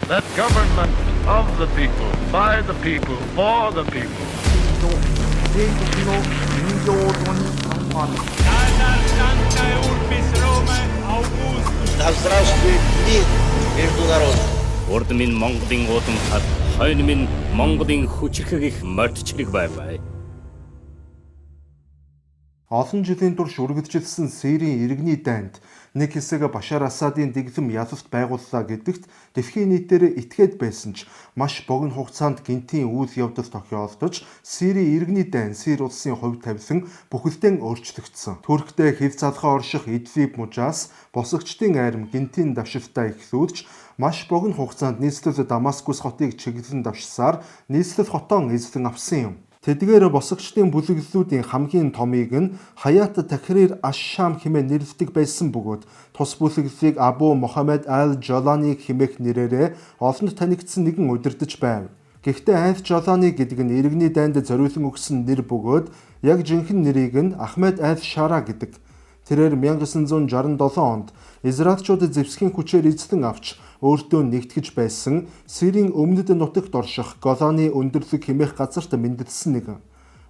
That government of the people, by the people, for the people. Да здравствует мир между народами. Урд минь Монголын уудамхад, хойно минь Монголын хүчирхэг их морьд чирэг байвай. Олон жилийн турш үргэлжилсэн Сирийн иргэний дайнд нэг хэсэг Башар Асадын дэглэм ялалт байгууллаа гэдэгт дэлхийн нийтээр итгээд байсан ч маш богино хугацаанд гэнтийн үйл явдал тохиолдож Сирийн иргэний дайн Сир улсын хувь тавилан бүхэлдэн өөрчлөгдсөн. Турктэй хэв залхаа орших Идлиб мужаас босгочдын айрам гэнтийн давшилтаа эхлүүлж маш богино хугацаанд нийслэл Дамаскус хотыг чиглэн давшсаар нийслэл хотоон эзлэн авсан юм. Тэдгээр босгочдын бүлэглэлүүдийн хамгийн томыг нь Хаят Тахрир аш-Шам хэмээн нэрлэдэг байсан бөгөөд тус бүлэглэлийг Абу Мухаммед аль-Жолани хэмээх нэрээрээ олонд танигдсан нэгэн удирдах байв. Гэхдээ аль-Жолани гэдэг нь иргэний дайнд зориулан өгсөн нэр бөгөөд яг жинхэнэ нэрийг нь Ахмед аль-Шара гэдэг. Тэрээр 1967 онд Израильчуудад зэвсгийн хүчээр эзлэн авч өөртөө нэгтгэж байсан Сирийн өмнөд нутагт орших Голаны өндөрлөг хэмээх газарт мэндэлсэн нэг.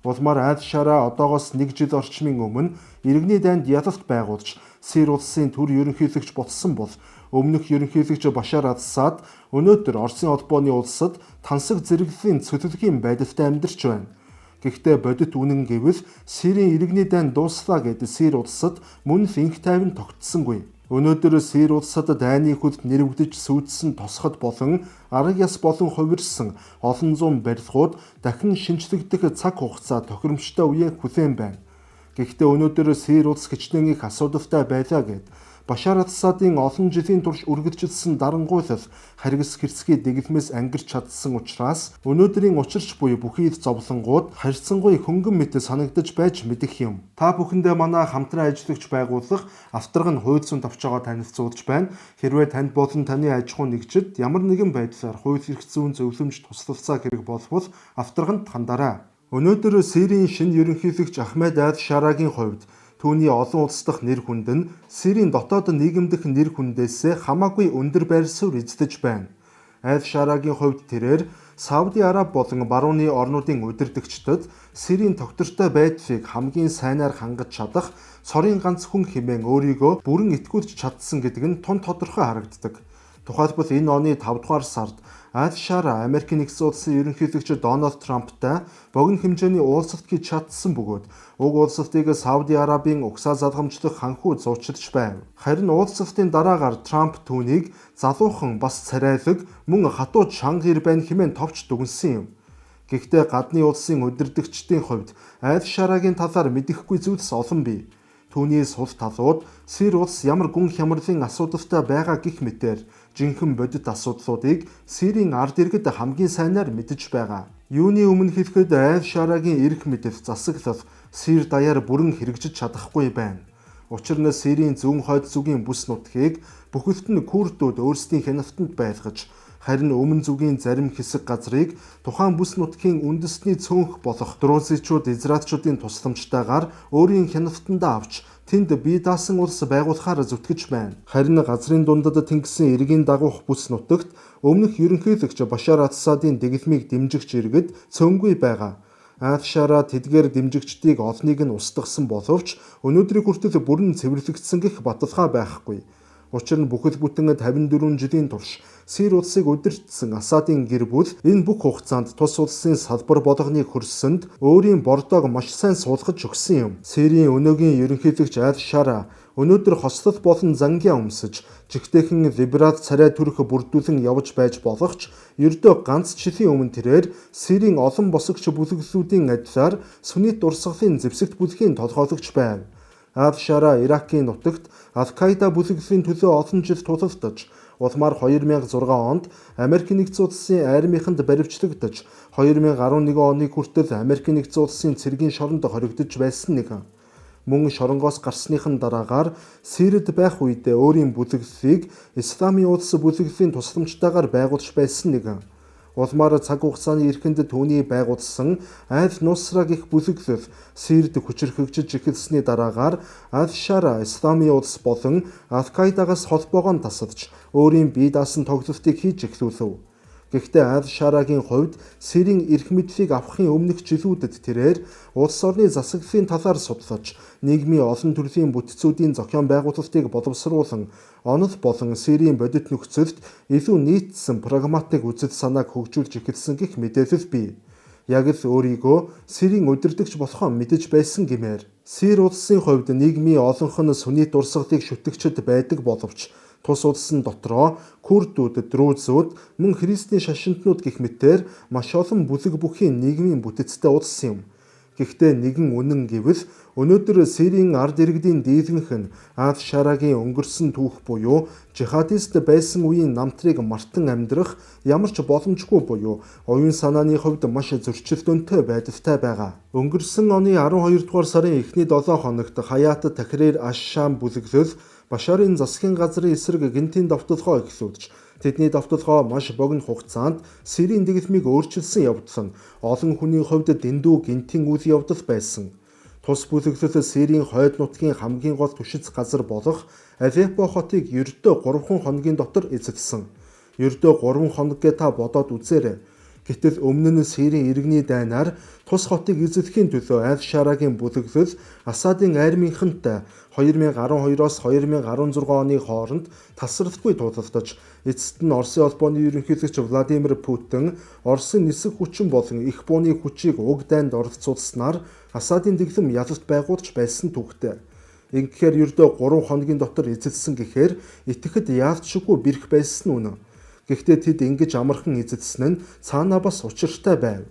Улмаар аль-Шара одоогоос нэг жил орчмын өмнө иргэний дайнд ялалт байгуулж Сир улсын төр ерөнхийлөгч болсон бол өмнөх ерөнхийлөгч Башар Асад өнөөдөр Оросын холбооны улсад тансаг зэрэглэлийн цөлөлгийн байдалтай амьдарч байна. Гэхдээ бодит үнэн гэвэл Сирийн иргэний дайн дууслаа гэд Сир улсад мөн л инх тайван тогтсонгүй. Өнөөдөр Сир улсад дайны хөлд нэрвэгдэж сүйдсэн тосход болон арга яс болон хувирсан олон зуун барилгууд дахин шинжлэгдэх цаг хугацаа тохиромжтой үеэ хүлээн байна. Гэхдээ өнөөдөр Сир улс хичнээн их асуудалтай байлаа гэд Башар Асадын олон жилийн турш үргэлжилсэн дарангуйлал харгас хэрцгий дэглэмээс ангирч чадсан учраас өнөөдрийн учирч буй бүхий л зовлонгууд харьцангуй хөнгөн мэт санагдаж байж мэдэх юм. Та бүхэндээ манай хамтран ажиллагч байгууллага автраг нь хууль зүйн товчоогоо танилцуулж байна. Хэрвээ танд болон таны аж ахуйн нэгжид ямар нэгэн байдлаар хууль эрх зүйн зөвлөмж туслалцаа хэрэг болбол автраганд хандараа. Өнөөдөр Сирийн шинэ ерөнхийлөгч Ахмед аль-Шарагийн хувьд түүний олон улс дахь нэр хүнд нь Сирийн дотоод нийгэмдэх нэр хүндээс хамаагүй өндөр байр суурь эзлэж байна. Аль-Шарагийн хувьд тэрээр Сауди Араб болон барууны орнуудын удирдагчдад Сирийн тогтвортой байдлыг хамгийн сайнаар хангаж чадах цорын ганц хүн хэмээн өөрийгөө бүрэн итгүүлж чадсан гэдэг нь тун тодорхой харагддаг. Тухайлбал энэ оны 5 дугаар сард Аль-Шара Америкийн нэгдсэн улсын ерөнхийлөгч Дональд Трамптай богино хэмжээний уулзалт хийж чадсан бөгөөд уг уулзалтыг Сауди Арабын угсаа залгамжлах ханхүү зуучилж байв. Харин уулзалтын дараагаар Трамп түүнийг залуухан бас царайлаг мөн хатуу чанга ир байна хэмээн товч дүгнсэн юм. Гэхдээ гадны улсын удирдагчдын хувьд Аль-Шарагийн талаар мэдэхгүй зүйлс олон бий. Түүний сул талууд Сир улс ямар гүн хямралын асуудалтай байгаа гэх мэтээр жинхэнэ бодит асуудлуудыг Сирийн ард иргэд хамгийн сайнаар мэдэж байгаа. Юуны өмнө хэлэхэд Аль-Шарагийн эрх мэдэл засаглал Сир даяар бүрэн хэрэгжиж чадахгүй байна. Учир нь Сирийн зүүн хойд зүгийн бүс нутгийг бүхэлд нь курдууд өөрсдийн хяналтанд байлгаж харин өмнө зүгийн зарим хэсэг газрыг тухайн бүс нутгийн үндэсний цөөнх болох друзичууд израильчуудын тусламжтайгаар өөрийн хяналтандаа авч тэнд бие даасан улс байгуулахаар зүтгэж байна. Харин газрын дундад тэнгисэн иргэний дагуух бүс нутагт өмнөх ерөнхийлөгч Башар Асадын дэглэмийг дэмжигч иргэд цөөнгүй байгаа. Аль-Шара тэдгээр дэмжигчдийг олныг нь устгасан боловч өнөөдрийг хүртэл бүрэн цэвэрлэгдсэн гэх баталгаа байхгүй. Учир нь бүхэл бүтэн 54 жилийн турш Сир улсыг удирдсан Асадын гэр бүл энэ бүх хугацаанд тус улсын салбар болгоныг хөрсөнд өөрийн бордоог маш сайн суулгаж өгсөн юм. Сирийн өнөөгийн ерөнхийлөгч Аль-Шара өнөөдөр хослол болон зангиа өмсөж жигтэйхэн либерал царай төрөх бүрдүүлэн явж байж болох ч ердөө ганц жилийн өмнө тэрээр Сирийн олон босогч бүлэглэлүүдийн адилаар суннит урсгалын зэвсэгт бүлгийн толгойлогч байв. Аль-Шара Иракийн нутагт Аль-Каида бүлэглэлийн төлөө олон жил тулалдаж, улмаар 2006 онд Америк нэгдсэн улсын армийнханд баривчлагдаж, 2011 оны хүртэл Америк нэгдсэн улсын цэргийн шоронд хоригдож байсан нэг. Мөн шоронгоос гарсныхан дараагаар Сирид байх үедээ өөрийн бүлэглэлийг Исламын улс бүлэглэлийн тусламжтайгаар байгуулж байсан нэг. Улмаар цаг хугацааны эрхэнд түүний байгуулсан Аль-Нусра гэх бүлэглэл Сирид хүчирхэгжиж эхэлсний дараагаар Аль-Шара Исламын улс болон Аль-Каидагаас холбоогоо тасалж өөрийн бие даасан тоглолтыг хийж эхлүүлв. Гэхдээ Аль-Шарагийн хувьд Сирийн эрх мэдлийг авахын өмнөх жилүүдэд тэрээр улс орны засаглалын талаар судлаж, нийгмийн олон төрлийн бүтцүүдийн зохион байгуулалтыг боловсруулан онол болон Сирийн бодит нөхцөлд илүү нийцсэн прагматик үзэл санааг хөгжүүлж эхэлсэн гэх мэдээлэл бий. Яг л өөрийгөө Сирийн удирдагч болохоо мэдэж байсан гэмээр. Сир улсын хувьд нийгмийн олонх нь суннит урсгалыг шүтгчд байдаг боловч тус улсын дотроо курдүүд, друзууд, мөн христийн шашинтнууд гэх мэтээр маш олон бүлэг бүхий нийгмийн бүтэцтэй улс юм. Гэхдээ нэгэн үнэн гэвэл өнөөдөр Сирийн ард иргэдийн дийлэнх нь Аль-Шарагийн өнгөрсөн түүх буюу жихадист байсан үеийн намтрыг мартан амьдрах ямар ч боломжгүй буюу оюун санааны хувьд маш зөрчилдөөнтэй байдалтай байгаа. Өнгөрсөн оны 12 дугаар сарын эхний 7 хоногт Хаят Тахрир аш-Шам бүлэглэл Башарын засгийн газрын эсрэг гэнтийн довтолгоо эхлүүлж, тэдний довтолгоо маш богино хугацаанд Сирийн дэглэмийг өөрчилсөн явдал нь олон хүний хувьд дэндүү гэнтийн үйл явдал байсан. Тус бүлэглэл Сирийн хойд нутгийн хамгийн гол түшиц газар болох Алеппо хотыг ердөө 3 хоногийн дотор эзэлсэн. Ердөө 3 хоног гэ та бодоод үзээрэй. Гэтэл өмнө нь Сирийн иргэний дайнаар тус хотыг эзлэхийн төлөө Аль-Шарагийн бүлэглэл Асадын армийнхантай 2012-оос 2016 оны хооронд тасралтгүй тулалдаж, эцэст нь Оросын холбооны ерөнхийлөгч Владимир Путин Оросын нисэх хүчин болон их бууны хүчийг уг дайнд оролцуулснаар Асадын дэглэм ялалт байгуулж байсан түүхтэй. Ингэхээр ердөө 3 хоногийн дотор эзэлсэн гэхээр итгэхэд яалтшгүй бэрх байсан нь үнэн. Гэхдээ тэд ингэж амархан эзэлсэн нь цаанаа бас учиртай байв.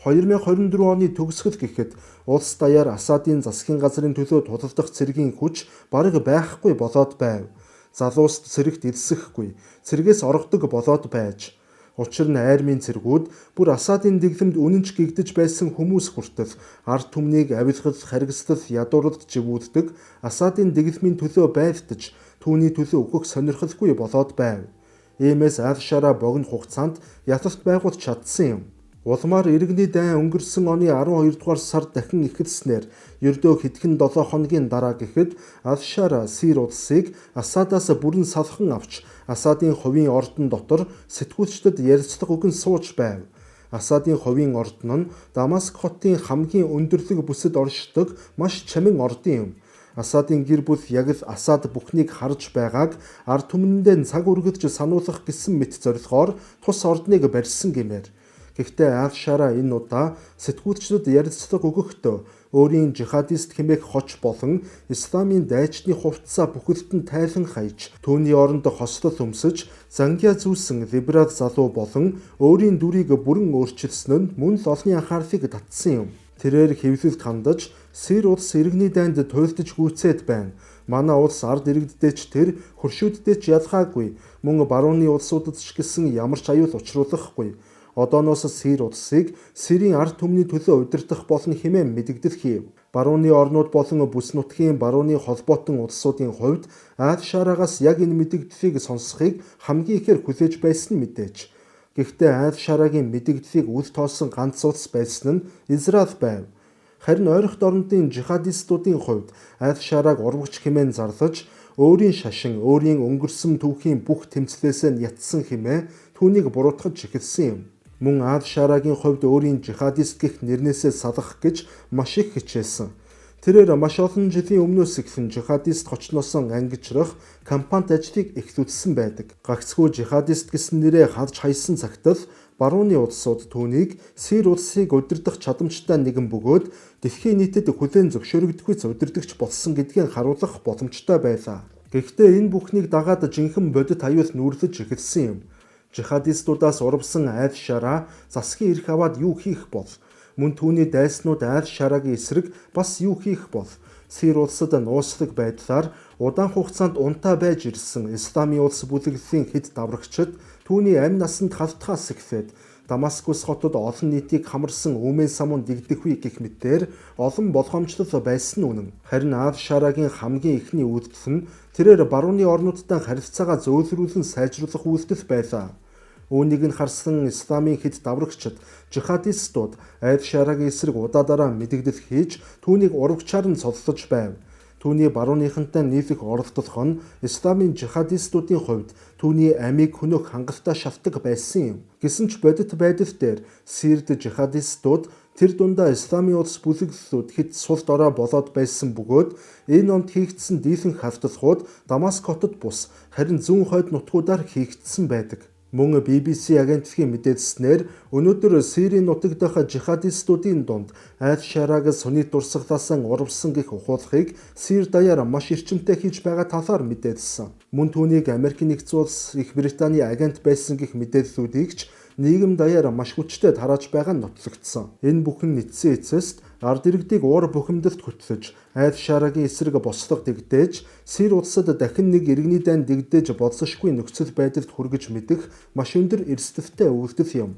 2024 оны төгсгөл гэхэд улс даяар Асадын засгийн газрын төлөө тулалдах цэргийн хүч бараг байхгүй болоод байв. Залууст цэрэгт элсэхгүй, цэргээс оргодог болоод байж. Учир нь армийн цэргүүд бүр Асадын дэглэмд үнэнч гэгдэж байсан хүмүүс хүртэл ард түмнийг авилгал, харгислал, ядууралд живүүлдэг Асадын дэглэмийн төлөө байлдаж, түүний төлөө өгөх сонирхолгүй болоод байв. Иймээс Аль-Шара богино хугацаанд ялалт байгуулж чадсан юм. Улмаар иргэний дайн өнгөрсөн оны 12 дугаар сард дахин эхэлснээр ердөө хэдхэн 7 хоногийн дараа гэхэд Аль-Шара Сир улсыг Асадаас бүрэн салхан авч Асадын хувийн ордон дотор сэтгүүлчдэд ярилцлага өгөн сууж байв. Асадын хувийн ордон нь Дамаск хотын хамгийн өндөрлөг бүсэд оршдог маш чамин ордон юм. Асадын гэр бүл яг л Асад бүхнийг харж байгааг ард түмэндээ цаг үргэлж сануулгах гэсэн мэт зорилгоор тус ордныг барьсан гэмээр. Гэхдээ Аль-Шара энэ удаа сэтгүүлчдэд ярилцлага өгөхдөө өөрийн жихадист хэмээх хоч болон исламын дайчны хувцсаа бүхэлд нь тайлан хаяж, түүний оронд хослол өмсөж, зангиа зүүсэн либерал залуу болон өөрийн дүрийг бүрэн өөрчилсөн нь мөн л олонний анхаарлыг татсан юм. Тэрээр хэвлэлд хандаж, Сир улс иргэний дайнд туйлдаж гүйцээд байна. Манай улс ард иргэддээ ч тэр хөршүүддээ ч ялгаагүй. Мөн барууны улсуудад ч гэсэн ямар ч аюул учруулахгүй. Одооноос Сир улсыг Сирийн ард түмний төлөө удирдах болно хэмээн мэдэгдэл хийв. Барууны орнууд болон бүс нутгийн барууны холбоотон улсуудын хувьд Аль-Шарагаас яг энэ мэдэгдлийг сонсохыг хамгийн ихээр хүлээж байсан нь мэдээж. Гэхдээ Аль-Шарагийн мэдэгдлийг үл тоосон ганц улс байсан нь Израиль байв. Харин ойрхот орондын жихадистуудын хувьд Аль-Шараг урвагч хэмээн зарлаж, өөрийн шашин, өөрийн өнгөрсөн түүхийн бүх тэмцлээсээ нь ятсан хэмээн түүнийг буруутгаж эхэлсэн юм. Мөн Аль-Шарагийн хувьд өөрийн жихадист гэх нэрнээсээ салах гэж маш их хичээсэн. Тэрээр маш олон жилийн өмнөөс эхлэн жихадист хочносон ангижрах кампанит ажлыг эхлүүлсэн байдаг. Гагцхүү жихадист гэсэн нэрээ хадж хайсан цагт л барууны улсууд түүнийг Сир улсыг удирдах чадамжтай нэгэн бөгөөд дэлхийн нийтэд хүлээн зөвшөөрөгдөхүйц удирдагч болсон гэдгийг харуулах боломжтой байлаа. Гэхдээ энэ бүхнийг дагаад жинхэнэ бодит аюул нүүрлэж эхэлсэн юм. Жихадистуудаас урвсан Аль-Шара засгийн эрх аваад юу хийх бол? Мөн түүний дайснууд Аль-Шарагийн эсрэг бас юу хийх бол? Сир улсад нууцлаг байдлаар удаан хугацаанд унтаа байж ирсэн Исламын улс бүлэглэлийн хэд даврагчид түүний амь насанд халтхаас эхлээд Дамаскус хотод олон нийтийг хамарсан өмнө самун дэгдэх үе гэх мэтээр олон болгоомжлол байсан нь үнэн. Харин Аль-Шарагийн хамгийн эхний үйлдэл нь тэрээр барууны орнуудтай харилцаагаа зөөлрүүлэн сайжруулах үйлдэл байлаа. Үүнийг нь харсан исламын хэд даврагчид жихадистууд Аль-Шарагийн эсрэг удаадаараа мэдэгдэл хийж түүнийг урагчаар нь цоллож байв. Түүний барууныхантай нийлэх оролдлого нь исламын жихадистуудын хувьд түүний амийг хөнөөх хангалттай шалтгаан байсан юм. Гэсэн ч бодит байдал дээр Сирд жихадистууд тэр дундаа исламын улс бүлэглэлүүд хэд сул дорой болоод байсан бөгөөд энэ онд хийгдсэн дийлэнх халдлагууд Дамаск хотод бус харин зүүн хойд нутгуудаар хийгдсэн байдаг. Мөн BBC агентлагийн мэдээлснээр өнөөдөр Сирийн нутаг дахь жихадистуудын дунд Аль-Шараг суннит дурсгалаас урвсан гэх ухуулгыг Сир даяар маш эрчимтэй хийж байгаа талаар мэдээлсэн. Мөн түүнийг Америкийн нэгдсэн улс, Их Британий агент байсан гэх мэдээллүүдийг ч нийгэм даяар маш хүчтэй тарааж байгаа нь нотлогдсон. Энэ бүхэн эцсийн эцэст ард иргэдийг уур бухимдалд хөтлөж, Аль-Шарагийн эсрэг бослого дэгдээж, Сир улсад дахин нэг иргэний дайн дэгдээж болзошгүй нөхцөл байдалд хүргэж мэдэх маш өндөр эрсдэлтэй үйлдэл юм.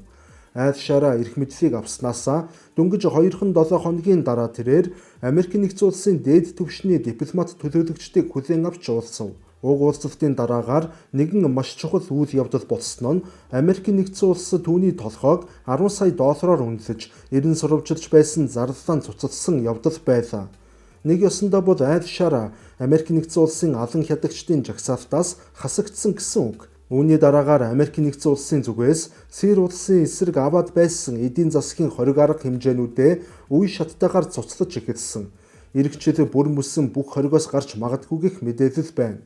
Аль-Шара эрх мэдлийг авснаасаа дөнгөж 2-7 хоногийн дараа тэрээр Америкийн нэгдсэн улсын дээд түвшний дипломат төлөөлөгчдийг хүлээн авч уулзав. Уг уулзалтын дараагаар нэгэн маш чухал үйл явдал болсон нь Америкийн нэгдсэн улс түүний толгойг 10 сая доллараар үнэлж, эрен сурвалжилж байсан зарлалаа цуцалсан явдал байлаа. Нэг ёсондоо бол Аль-Шара Америкийн нэгдсэн улсын алан хядагчдын жагсаалтаас хасагдсан гэсэн үг. Үүний дараагаар Америкийн нэгдсэн улсын зүгээс Сир улсын эсрэг аваад байсан эдийн засгийн хориг арга хэмжээнүүдээ үе шаттайгаар цуцлаж эхэлсэн. Ирэх жил бүр мөсөн бүх хоригоос гарч магадгүй гэх мэдээлэл байна.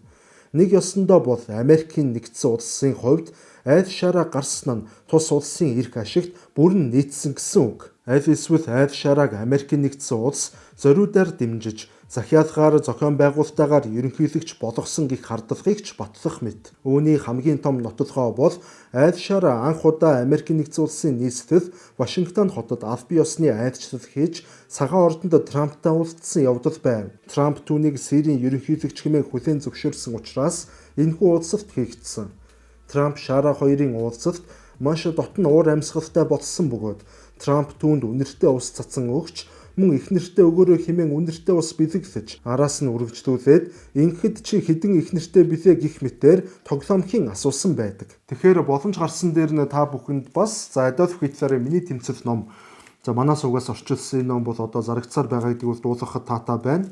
Нэг ёсондоо бол Америкийн нэгдсэн улсын хувьд Аль-Шара гарсан нь тус улсын эрх ашигт бүрэн нийцсэн гэсэн үг. Аль эсвэл Аль-Шараг Америкийн нэгдсэн улс зориудаар дэмжиж, захиалгаар зохион байгуулалтаагаар ерөнхийлөгч болгосон гэх хардлагыг ч батлах мэт. Үүний хамгийн том нотолгоо бол Аль-Шара анх удаа Америкийн нэгдсэн улсын нийслэл Вашингтон хотод аль бие усны айлчлал хийж цагаан ордонд Трамптай уулзсан явдал байв. Трамп түүнийг Сирийн ерөнхийлөгч хэмээн хүлээн зөвшөөрсөн учраас энэхүү уулзалт хийгдсэн. Трамп Шара хоёрын уулзалт маш дотн уур амьсгалтай болсон бөгөөд Трамп түүнд үнэртэй ус цацсан өгч мөн их нэртэй өгөөрэй хэмээн үнэртэй ус бэлэглэж араас нь үргэлжлүүлээд ингэхэд чи хэдэн их нэртэй билээ гэх мэтээр тоглоомхийн асуусан байдаг. Тэгэхээр боломж гарсан дээр нь та бүхэнд бас за Адольф Гитлерийн миний тэмцэл ном за манай сувгаас орчуулсан энэ ном бол одоо зарагцсаар байгаа гэдгийг бол дуулгахад таатай байна.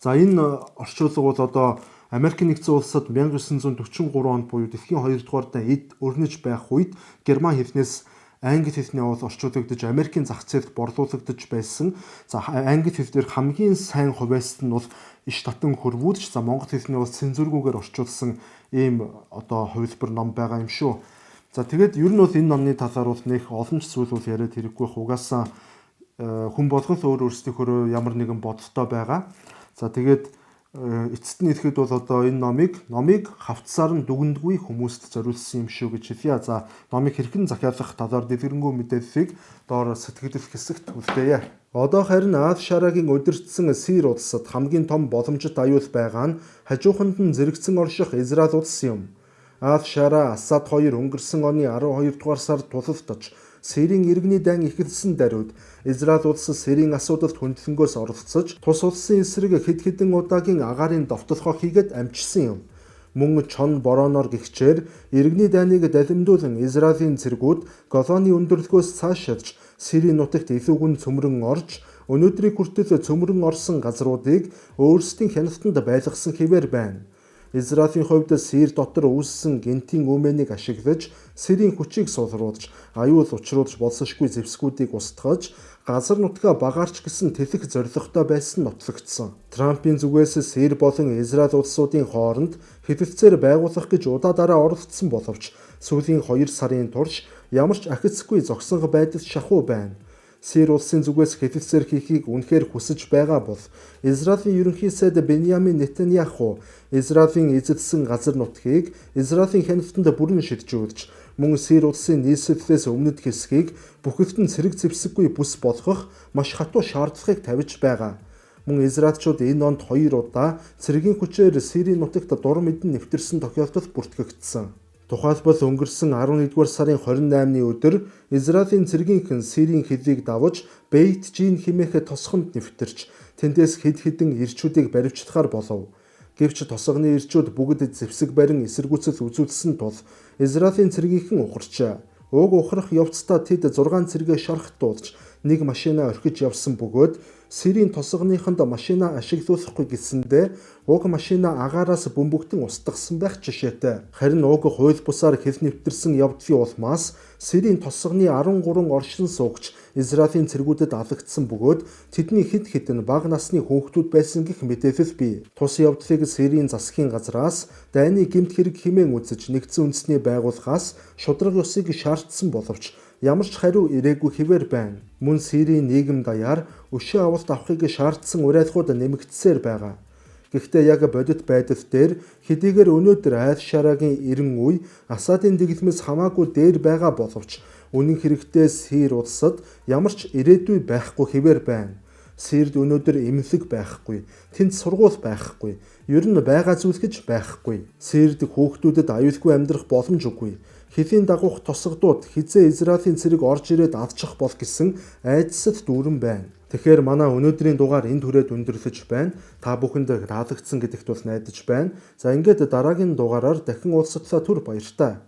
За энэ орчуулга бол одоо Америкийн нэгдсэн улсад 1943 онд буюу дэлхийн 2 дугаар дайн эд өрнөж байх үед герман хэлнээс англи хэлний уул орчуулагдаж Америкийн зах зээлд борлуулагдаж байсан. За англи хэл дээр хамгийн сайн хувиас нь бол иш татан хөрвүүлж за монгол хэлний уул цензургүйгээр орчуулсан ийм одоо хувилбар ном байгаа юм шүү. За тэгээд ер нь бол энэ номны талаар бол нэх олон ч зүйл бол яриад хэрэггүй угаасаа хүн болгон өөр өөрсдийнхөө ямар нэгэн бодолтой байгаа. За тэгээд эцэст нь ирэхэд бол одоо энэ номыг хавтсаар нь дүгнэдгүй хүмүүст зориулсан юм шүү гэж хэлье. За номыг хэрхэн захиалах талаар дэлгэрэнгүй мэдээллийг доор сэтгэл хэсэгт үлдээе. Одоо харин Аль-Шарагийн удирдсан Сир улсад хамгийн том боломжит аюул байгаа нь хажууханд нь зэрэгцэн орших Израиль улс юм. Аль-Шара Асад хоёр өнгөрсөн оны 12 дугаар сард тулалдаж Сирийн иргэний дайн эхэлсэн даруйд Израиль улс Сирийн асуудалд хөндлөнгөөс оролцож тус улсын эсрэг хэд хэдэн удаагийн агаарын довтолгоо хийгээд амжсан юм. Мөн чон борооноор гихчээр иргэний дайныг далимдуулан Израилийн цэргүүд Голаны өндөрлөгөөс цаашилж Сирийн нутагт илүү гүн цөмрөн орж өнөөдрийг хүртэл цөмрөн орсон газруудыг өөрсдийн хяналтанд байлгасан хэвээр байна. Израилийн хувьд Сир дотор үүссэн гэнтийн үмэнийг ашиглаж Сирийн хүчийг сулруулж, аюул учруулж болзошгүй зэвсгүүдийг устгаж, газар нутгаа багаарч гэсэн тэлэх зорилготой байсан нотлогдсон. Трампын зүгээс Сир болон Израиль улсуудын хооронд хэлэлцээр байгуулах гэж удаадаараа оролдсон боловч сүүлийн 2 сарын турш ямар ч ахицгүй зогсонго байдал шахуу байна. Сир улсын зүгээс хэлэлцээр хийхийг үнэхээр хүсэж байгаа бол Израилийн ерөнхий сайд Беньямин Нетаньяху Израилийн эзэлсэн газар нутгийг Израилийн хяналтанд бүрэн шилжүүлж мөн Сир улсын нийслэлээс өмнөд хэсгийг бүхэлд нь цэрэг зэвсэггүй бүс болгох маш хатуу шаардлагыг тавьж байгаа. Мөн Израильчууд энэ онд 2 удаа цэргийн хүчээр Сирийн нутагт дуран мэдэн нэвтэрсэн тохиолдол бүртгэгдсэн. Тухайлбал өнгөрсөн 11-р сарын 28-ны өдөр Израилийн цэргийнхэн Сирийн хиллийг даваж Бейт Жин хэмээх тосгонд нэвтэрч тэндээс хэд хэдэн ирчүүдийг баривчлахаар болов. Гэвч тосгоны ирчүүд бүгд зэвсэг барин эсэргүүцэл үзүүлсэн тул Израилийн цэргийнхэн ухарчээ. Уг ухрах явцдаа тэд 6 цэргээ шархтуулж нэг машина орхиж явсан бөгөөд Сирийн тосгоныхонд машина ашиглуулахгүй гэсэндээ уг машина агаараас бөмбөгдөн устгасан байх жишээтэй. Харин уг хууль бусаар хил нэвтэрсэн явдлын улмаас Сирийн тосгоны 13 оршин суугч Израилийн цэргүүдэд алагдсан бөгөөд тэдний хэд хэд нь бага насны хүүхдүүд байсан гэх мэдээлэл бий. Тус явдлыг Сирийн засгийн газраас дайны гэмт хэрэг хэмээн үзэж нэгдсэн үндэсний байгууллагаас шударга ёсыг шаардсан боловч ямар ч хариу ирээгүй хэвээр байна. Мөн Сирийн нийгэм даяар өшөө авалт авахыг шаардсан уриалгууд нэмэгдсээр байгаа. Гэхдээ яг бодит байдал дээр хэдийгээр өнөөдөр айл шараагийн 90 үе Асадын дэглэмээс хамаагүй дээр байгаа боловч үнэн хэрэгтээ Сир улсад ямар ч ирээдүй байхгүй хэвээр байна. Сирд өнөөдөр эмнэлэг байхгүй, тэнд сургууль байхгүй, ер нь байгаа зүйл гэж байхгүй. Сирд хүүхдүүдэд аюулгүй амьдрах боломж үгүй. Хөлийн дагуух тосгодууд хэзээ Израилийн цэрэг орж ирээд алчих бол гэсэн айдасад дүүрэн байна. Тэгэхээр манай өнөөдрийн дугаар энэ түрээд өндөрлөж байна. Та бүхэнд таалагдсан гэдэгт бол найдаж байна. За ингээд дараагийн дугаараар дахин уулзтлаа, түр баяртай.